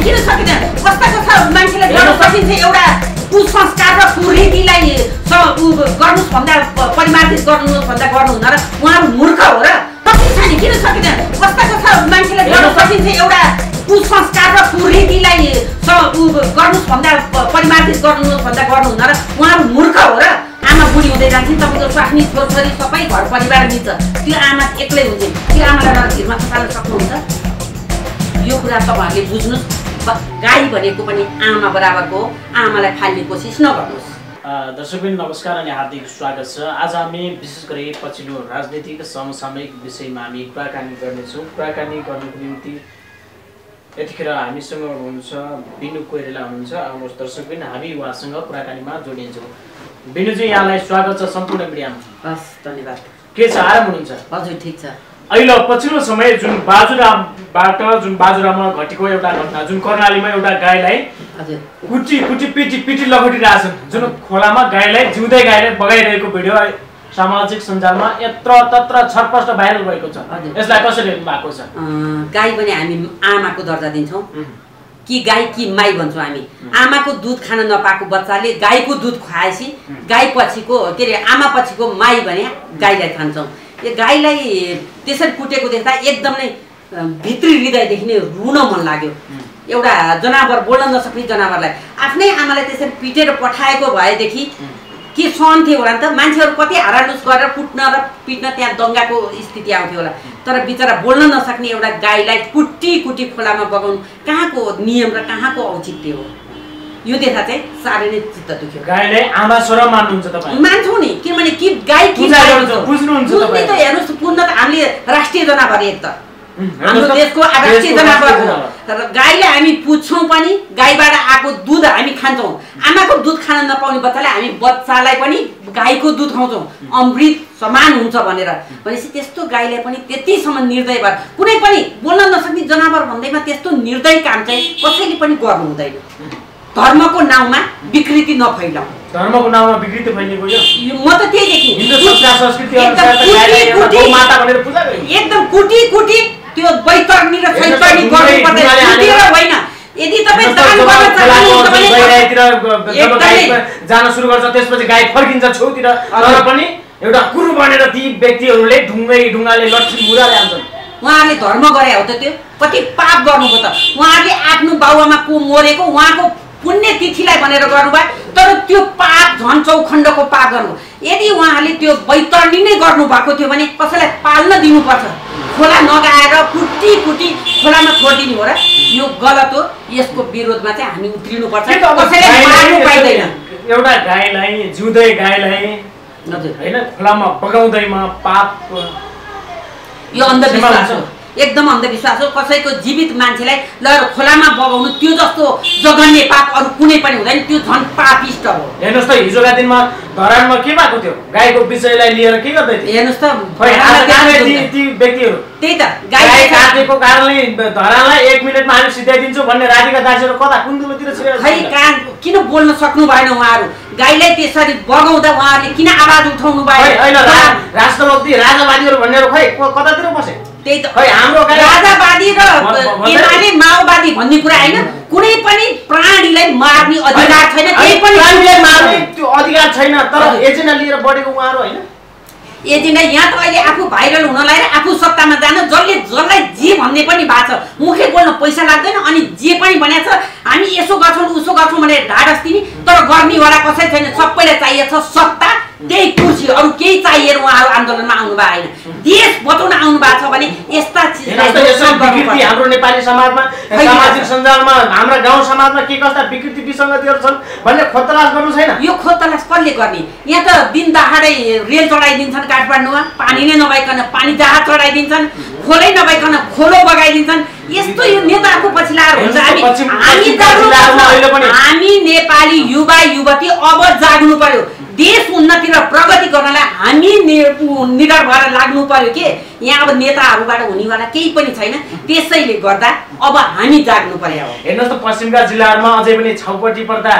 किन सकिँदैन? कस्ताको छ मान्छेले गर्न सकिन्छ एउटा कुसंस्कार र कुरीतिलाई गर्नुस् भन्दा परिमार्जित गर्नुस् भन्दा गर्नुहुन्न र उहाँहरू मूर्ख हो र? सकिन्छ नि किन सकिँदैन? कस्ताको छ मान्छेले गर्न सकिन्छ एउटा कुसंस्कार र कुरीतिलाई गर्नुस् भन्दा परिमार्जित गर्नुस् भन्दा गर्नुहुन्न र उहाँहरू मूर्ख हो र? आमा बुढी हुँदै जान्छन्, तपाईँको स्वास्नी छोरछोरी सबै घर परिवार मिल्छ, त्यो आमा एक्लै हुन्छन्, त्यो आमालाई घिरमा खसाल्न सक्नुहुन्छ? यो कुरा तपाईँहरूले बुझ्नुहोस्। गाई भनेको पनि आमा बराबरको हो, आमालाई फाल्ने कोसिस नगर्नुहोस्। दर्शकबिन नमस्कार अनि हार्दिक स्वागत छ। आज हामी विशेष गरी पछिल्लो राजनीतिक समसामयिक विषयमा हामी कुराकानी गर्नेछौँ। कुराकानी गर्नुको निम्ति यतिखेर हामीसँग हुनुहुन्छ बिनु कोइराला हुनुहुन्छ। आउनुहोस् दर्शकबिन हामी उहाँसँग कुराकानीमा जोडिन्छौँ। बिनुजी, यहाँलाई स्वागत छ सम्पूर्ण मिडियामा। हस्, धन्यवाद। के छ, आराम हुनुहुन्छ? हजुर ठिक छ। अहिले पछिल्लो समय जुन बाजुरामा घटेको एउटा घटना, जुन कर्णालीमा एउटा गाईलाई कुटी पिटी लखटिरहेछन्, जुन खोलामा गाईलाई जिउँदै गाईलाई बगाइरहेको भिडियो सामाजिक सञ्जालमा यत्र तत्र छरपष्ट भाइरल भएको छ। यसलाई कसरी हेर्नु भएको छ? गाई पनि हामी आमाको दर्जा दिन्छौँ कि गाई कि माई भन्छौँ हामी। आमाको दुध खान नपाएको बच्चाले गाईको दुध खुवाएपछि गाई पछिको के अरे आमा पछिको माई भने गाईलाई खान्छौँ। यो गाईलाई त्यसरी कुटेको देख्दा एकदम नै भित्री हृदयदेखि नै रुन मन लाग्यो। एउटा जनावर, बोल्न नसक्ने जनावरलाई आफ्नै आमालाई त्यसरी पिटेर पठाएको भएदेखि के सहन्थ्यो होला नि त? मान्छेहरू कति हाराडुस गरेर कुट्न र पिट्न त्यहाँ दङ्गाको स्थिति आउँथ्यो होला। तर बिचरा बोल्न नसक्ने एउटा गाईलाई कुटी खोलामा बगाउनु कहाँको नियम र कहाँको औचित्य हो? यो देख्दा चाहिँ साह्रै नै चित्त दुख्यो। गाईलाई आमा छोरा मान्नुहुन्छ तपाईँ? मान्छौँ नि, किनभने कि गाई कि बुझ्नुहुन्छ तपाईँ? त हेर्नुहोस्, पूर्ण त हामीले राष्ट्रिय जनावर एक त हाम्रो देशको राष्ट्रिय जनावर हो। तर गाईलाई हामी पुज्छौँ पनि, गाईबाट आएको दुध हामी खान्छौँ। आमाको दुध खान नपाउने बच्चालाई हामी बच्चालाई पनि गाईको दुध खुवाउँछौँ, अमृत समान हुन्छ भनेर। भनेपछि त्यस्तो गाईलाई पनि त्यतिसम्म निर्दय भएर कुनै पनि बोल्न नसक्ने जनावर भन्दैमा त्यस्तो निर्दय काम चाहिँ कसैले पनि गर्नु हुँदैन। धर्मको नाउँमा विकृति नफैलाऊ। धर्मको नाउँमा विकृति फैलिएको यो म त त्यही देखिँ। हिन्दू संस्कार संस्कृति अनुसार त गाईलाई एउटा गौमाता भनेर पूजा गरिन्छ। एकदम कुटी त्यो बैतरनी र सैतरनी गर्नु पर्दैन, कुटेर होइन। यदि तपाईँ दान गर्न चाहनुहुन्छ भने जान सुरु गर्छ, त्यसपछि गाई फर्किन्छ छेउतिर। तर पनि एउटा कुरु बनेर ती व्यक्तिहरूले ढुङ्गाले लट्ठी मुराले हान्छन्। उहाँहरूले धर्म गरे हो त? त्यो कति पाप गर्नुभयो त? उहाँहरूले आफ्नो बाबुआमा को मरेको उहाँको पुण्य तिथिलाई भनेर गर्नुभयो, तर त्यो पाप झन् चौखण्डको पाप गर्नु। यदि उहाँले त्यो बैतरनी नै गर्नुभएको थियो भने कसैलाई पाल्न दिनुपर्छ। खोला नगाएर कुटी खोलामा छोडिदिनु हो र? यो गलत हो। यसको विरोधमा चाहिँ हामी उत्रिनुपर्छ। कसैले मार्नु पाइँदैन। एउटा गाईलाई, जिउँदै गाईलाई होइन खोलामा बगाउँदैमा पाप, यो अन्धविश्वास हो, एकदम अन्धविश्वास हो। कसैको जीवित मान्छेलाई लगेर खोलामा बगाउनु त्यो जस्तो जघन्य पाप अरू कुनै पनि हुँदैन। त्यो झन् पापिष्ट हो। हेर्नुहोस् त, हिजोका दिनमा धरानमा के भएको थियो? गाईको विषयलाई लिएर के गर्दै थियो? हेर्नुहोस् त, ती व्यक्तिहरू त्यही त गाई काटेको कारणले धरानलाई 1 मिनेटमा हामी सिधाइदिन्छौँ भन्ने राधिका दाजुहरू कता कुन्दुलोतिर छिरेर खै किन बोल्न सक्नु भएन? उहाँहरू गाईलाई त्यसरी बगाउँदा उहाँहरूले किन आवाज उठाउनु भएन? राष्ट्रभक्ति राजावादीहरू भन्नेहरू खै कतातिर बसे? त्यही त खै हाम्रो राजावादी र एमाले माओवादी भन्ने कुरा होइन। कुनै पनि प्राणीलाई मार्ने अधिकार छैन, केही पनि मार्ने त्यो अधिकार छैन। तर एजेन्डा लिएर बढेको उहाँहरू होइन। एजेन्डा यहाँ त अहिले आफू भाइरल हुन लागेर आफू सत्तामा जान जसलाई जे भन्ने पनि भएको छ। मुखले बोल्न पैसा लाग्दैन अनि जे पनि भनेको छ हामी यसो गर्छौँ उसो गर्छौँ भनेर ढाडस दिने। तर गर्नेवाला कसै छैन। सबैलाई चाहिएको छ सत्ता, त्यही कुर्सी, अरू केही चाहिएर उहाँहरू आन्दोलनमा आउनु भएको होइन। देश बचाउन आउनु भएको छ भने यस्ता विकृति हाम्रो नेपाली समाजमा, सामाजिक सञ्जालमा, हाम्रा गाउँ समाजमा के कस्ता विकृति विसङ्गतिहरू छन् भन्ने खोजतलास गर्नु छैन। यो खोजतलास कसले गर्ने? यहाँ त दिन दहाडै रेल चढाइदिन्छन् काठमाडौँमा, पानी नै नभइकन पानी जहाज चढाइदिन्छन्, खोलै नभइकन खोलो बगाइदिन्छन्। यस्तो यो नेताको पछि लाएर हुन्छ। हामी नेपाली युवा युवती अब जाग्नु पर्यो। देश उन्नति र प्रगति गर्नलाई हामी निडर भएर लाग्नु पर्यो के? यहाँ अब नेताहरूबाट हुनेवाला केही पनि छैन। त्यसैले गर्दा अब हामी जाग्नु पर्यो। हेर्नुहोस् त, पश्चिमका जिल्लाहरूमा अझै पनि छाउपट्टि पर्दा,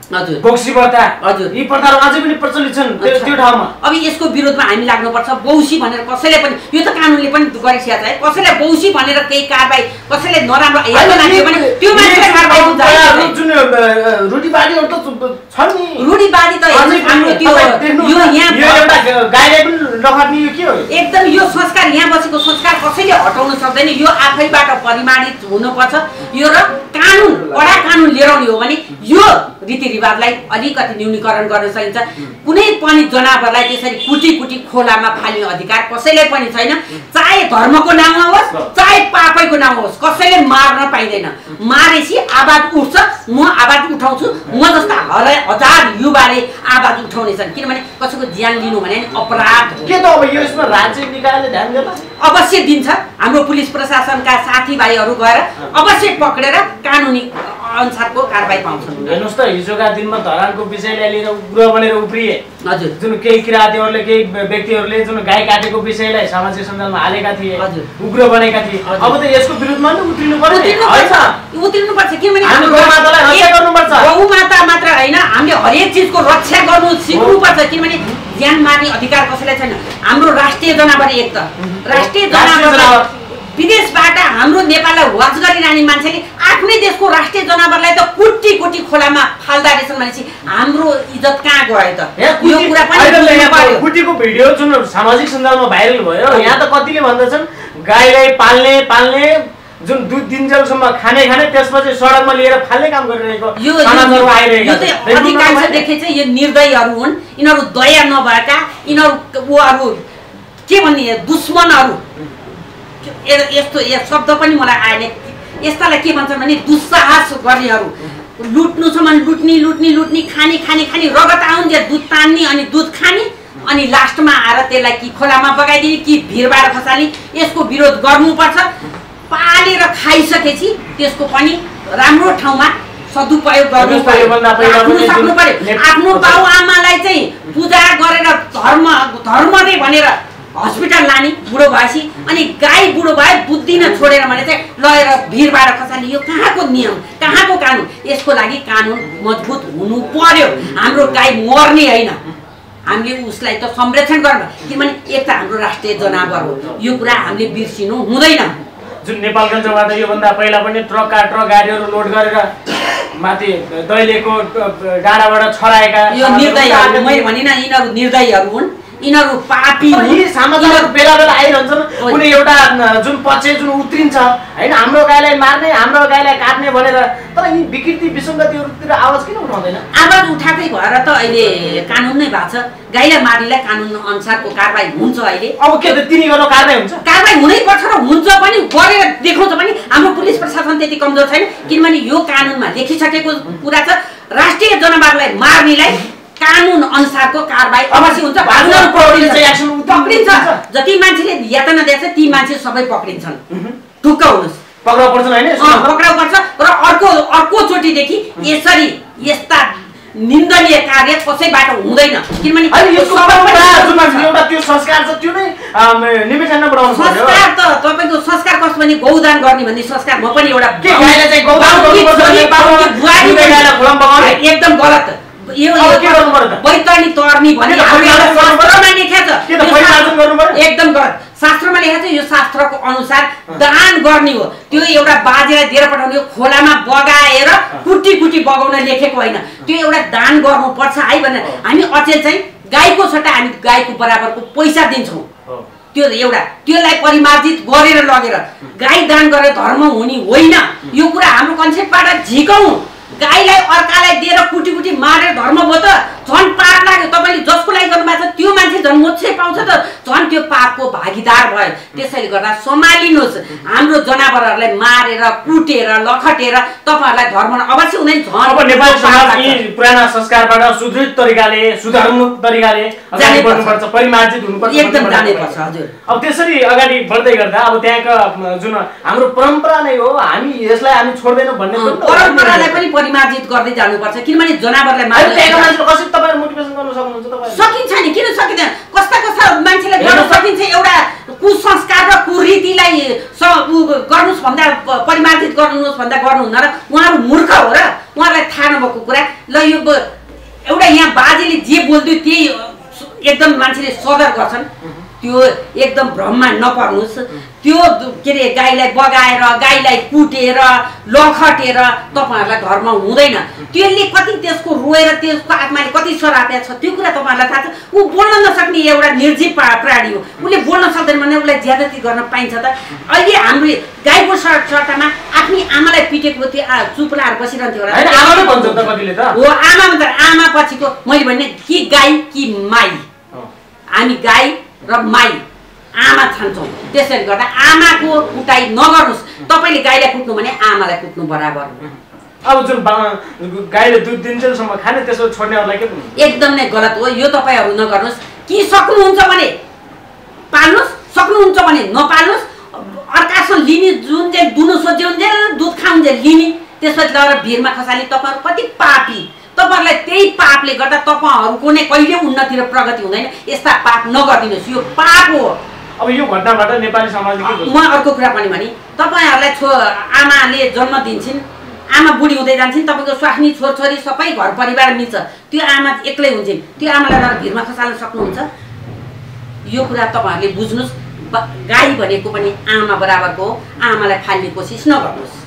हजुर बोक्सी पर्दा, हजुर यी प्रथाहरू अझै पनि प्रचलित छन् त्यो ठाउँमा। अब यसको विरोधमा हामी लाग्नुपर्छ। बौसी भनेर कसैले पनि, यो त कानुनले पनि गरिसकेको छ है, कसैलाई बौसी भनेर केही कारबाही कसैले नराम्रो हेर्नु लाग्यो भने त्यो मान्छेलाई रुटीबारीहरु त छन् नि रुटीबारी त हाम्रो त्यो यो यहाँ एउटा गाईले पनि नखट्ने यो के हो एकदम यो संस्कार यहाँ बसेको संस्कार कसैले हटाउन सक्दैन यो आफैबाट परिमाणित हुनुपर्छ यो र कानुन कडा कानुन लिएर आउने हो भने यो रीतिरिवाजलाई अलिकति न्यूनीकरण गर्न सकिन्छ कुनै पनि जनावरलाई त्यसरी कुटी कुटी खोलामा फाल्ने अधिकार कसैलाई पनि छैन चाहे धर्मको नाममा होस् चाहे पापैको नाममा होस् कसैले मार्न पाइँदैन मारेपछि आवाज उठ्छ म आवाज उठाउँछु म जस्ता हजार युवाले आवाज उठाउनेछन् किनभने कसैको ज्यान लिनु भने अपराध हो के त अब यसमा राज्य निकायले ध्यान गर्ला अवश्य दिन्छ हाम्रो पुलिस प्रशासनका साथीभाइहरू गएर अवश्य पक्रेर कानुनी अनुसारको कारबाही पाउँछन् हेर्नुहोस् त हिजोका दिनमा धरानको विषयलाई लिएर उग्र बनेर उफ्रिए हजुर जुन केही किरातीहरूले केही व्यक्तिहरूले जुन गाई काटेको विषयलाई सामाजिक सञ्जालमा हालेका थिए उग्र बनेका थिए अब त यसको विरुद्धमा नि उत्रिनुपर्छ किनभने हामी गौमातालाई रक्षा गर्नुपर्छ गौमाता मात्र होइन हामीले हरेक चिजको रक्षा गर्नु सिक्नुपर्छ किनभने ज्यान मार्ने अधिकार कसैलाई छैन हाम्रो राष्ट्रिय जनावर एक त राष्ट्रिय जनावर विदेशबाट हाम्रो नेपाललाई वाच गरिरहने मान्छेले आफ्नै देशको राष्ट्रिय जनावरलाई त कुटी कुटी खोलामा फाल्दा रहेछन् भनेपछि हाम्रो इज्जत कहाँ गयो त यो कुरा पनि कुटीको भिडियो जुन सामाजिक सञ्जालमा भाइरल भयो यहाँ त कतिले भन्दछन् गाईलाई पाल्ने जुन दुध दिनजेलसम्म खाने त्यसपछि सडकमा लिएर फाल्ने काम गरिरहेको समाजहरु आइरहेका छन् अधिकांश देखे चाहिँ यो निर्दयहरू हुन् यिनीहरू दया नभएका यिनीहरू के भन्ने दुश्मनहरू यस्तो शब्द पनि मलाई आएन यस्तालाई के भन्छन् भने दुस्साहस गर्नेहरू लुट्नुसम्म लुट्ने खाने रगत आउने दुध तान्ने अनि दुध खाने अनि लास्टमा आएर त्यसलाई कि खोलामा बगाइदिने कि भिरबाट खसाल्ने यसको विरोध गर्नुपर्छ पालेर खाइसकेपछि त्यसको पनि राम्रो ठाउँमा सदुपयोग गर्नु पर्यो आफ्नो बाउ आमालाई चाहिँ पूजा गरेर धर्म नै भनेर हस्पिटल लाने बुढो भएपछि अनि गाई बुढो भए बुद्धि न छोडेर भने चाहिँ लगेर भिरबाट खसाल्ने यो कहाँको नियम कहाँको कानुन यसको लागि कानुन मजबुत हुनु पर्यो हाम्रो गाई मर्ने होइन हामीले उसलाई त संरक्षण गर्न किनभने एक त हाम्रो राष्ट्रिय जनावर हो यो कुरा हामीले बिर्सिनु हुँदैन जुन नेपालगञ्जबाट योभन्दा पहिला पनि ट्रक गाडीहरू लोड गरेर माथि दैलेको डाँडाबाट छराएका यो निर्दयहरू मैले भनिन यिनीहरू निर्दयहरू हुन् यिनीहरू पापी हुन् समाजमा बेला आइरहन्छन् कुनै एउटा जुन पक्ष जुन उत्रिन्छ हैन हाम्रो गाईलाई मार्ने हाम्रो गाईलाई काट्ने भनेर तर यी विकृति विसङ्गतिहरूतिर आवाज किन उठाउँदैन आवाज उठाकै भएर त अहिले कानुन नै भएको छ गाईलाई मार्नेलाई कानुन अनुसारको कारबाही हुन्छ अहिले अब के त तिनी गर्नु कारबाही हुन्छ कारबाही हुनै पर्छ र हुन्छ पनि गरेर देखाउँछ पनि हाम्रो पुलिस प्रशासन त्यति कमजोर छैन किनभने यो कानुनमा लेखिसकेको कुरा छ राष्ट्रिय जनावरलाई मार्नेलाई कानुन अनुसारको कारबाही अवश्य हुन्छ पक्रिन्छ जति मान्छेले यातना दिएछ ती मान्छे सबै पक्रिन्छन् ढुक्क हुनुहोस् पक्राउ पर्छ हैन पक्राउ पर्छ र अर्को चोटिदेखि यसरी यस्ता निन्दनीय कार्य कसैबाट हुँदैन किनभने एउटा त्यो संस्कार छ त्यो नै निवेदन बढाउनु पर्यो संस्कार त तपाईको संस्कार कस्तो भने गौदान गर्ने भन्ने संस्कार म पनि एउटा के गाईले चाहिँ गौदान गर्नुपर्छ बुहारी गाईलाई खोलामा बगाउने एकदम गलत यो बैतरणी तर्नी भनेर शास्त्रमा लेखेको छ एकदम गलत शास्त्रमा लेखेको छ यो शास्त्रको अनुसार दान गर्ने हो त्यो एउटा बाजेलाई दिएर पठाउने खोलामा बगाएर कुटी बगाउन लेखेको होइन त्यो एउटा दान गर्नुपर्छ है भनेर हामी अचेल चाहिँ गाईको सट्टा हामी गाईको बराबरको पैसा दिन्छौँ त्यो एउटा त्यसलाई परिमार्जित गरेर लगेर गाई दान गरेर धर्म हुने होइन यो कुरा हाम्रो कन्सेप्टबाट झिकौँ गाईलाई अर्कालाई दिएर कुटी मारेर धर्म भयो त झन् पाप लाग्यो तपाईले जसको लागि गर्नुभएको छ त्यो मान्छे झन् मोक्षै पाउँछ त झन् त्यो पापको भागीदार भयो त्यसैले गर्दा सम्हालिनुहोस् हाम्रो जनावरहरूलाई मारेर कुटेर लखटेर तपाईहरुलाई धर्म अवश्य हुँदैन झन् अब नेपाली समाज यी पुराना संस्कारबाट सुदृढ तरिकाले सुधार्नु तरिकाले अगाडि बढ्नुपर्छ परिमार्जित हुनुपर्छ एकदम जानुपर्छ हजुर अब त्यसरी अगाडि बढ्दै गर्दा अब त्यहाँका जुन हाम्रो परम्परा नै हो हामी यसलाई हामी छोड्दैनौँ भन्ने परम्परालाई पनि परिमार्जित गर्दै जानुपर्छ किनभने जनावरलाई मार्न तपाईहरु मोटिभेसन गर्न सक्नुहुन्छ तपाईहरु सकिन्छ नि किन सकिँदैन कस्ता मान्छेले गर्न सकिन्छ एउटा कुसंस्कार र कुरीतिलाई गर्नुस् भन्दा परिमार्जित गर्नुस् भन्दा गर्नुहुन्न र उहाँहरु मूर्ख हो र उहाँलाई थाहा नभएको कुरा ल यो एउटा यहाँ बाजेले जे बोल्दियो त्यही एकदम मान्छेले सदर गर्छन् त्यो एकदम भ्रममा नपर्नुस् त्यो के अरे गाईलाई बगाएर गाईलाई कुटेर लखटेर तपाईँहरूलाई घरमा हुँदैन। त्यसले कति त्यसको रोएर त्यसको आत्माले कति सरापेको छ त्यो कुरा तपाईँहरूलाई थाहा छ। ऊ बोल्न नसक्ने एउटा निर्जीव प्राणी हो। उसले बोल्न सक्दैन भने उसलाई ज्यादती गर्न पाइन्छ त? अहिले हाम्रो गाईको सट्टामा आफ्नै आमालाई पिटेको त्यो चुप लाएर बसिरहन्थ्यो होला। हो आमा भन्दा आमा पछिको मैले भने कि गाई कि माई, हामी गाई र माई आमा छान्छौँ। त्यसैले गर्दा आमाको कुटाइ नगर्नुहोस्। तपाईँले गाईलाई कुट्नु भने आमालाई कुट्नु बराबर हो। अब जुन गाईले दुध दिन्छसम्म खाने त्यसो छोड्नेहरूलाई के भन्नु? एकदम नै गलत हो। यो तपाईँहरू नगर्नुहोस्। कि सक्नुहुन्छ भने पाल्नुहोस्, सक्नुहुन्छ भने नपाल्नुहोस्। अर्कासँग लिने जुन चाहिँ दुनो सोझ्याउन्जेल दुध खाउन्जेल लिने, त्यसपछि लगेर भिरमा खसाली। तपाईँहरू कति पापी! तपाईँहरूलाई त्यही पापले गर्दा तपाईँहरूको नै कहिले उन्नति र प्रगति हुँदैन। यस्ता पाप नगरिदिनुहोस्, यो पाप हो। अब यो घटनाबाट नेपाली समाजले के बुझ्छ? म अर्को कुरा पनि भने तपाईँहरूलाई आमाले जन्म दिन्छन्, आमा बुढी हुँदै जान्छन्, तपाईँको स्वास्नी छोरछोरी सबै घर परिवार मिल्छ, त्यो आमा एक्लै हुन्छन्, त्यो आमालाई लगेर भिरमा खसाल्न सक्नुहुन्छ? यो कुरा तपाईँहरूले बुझ्नुहोस्। गाई भनेको पनि आमा बराबरको हो। आमालाई फाल्ने कोसिस नगर्नुहोस्।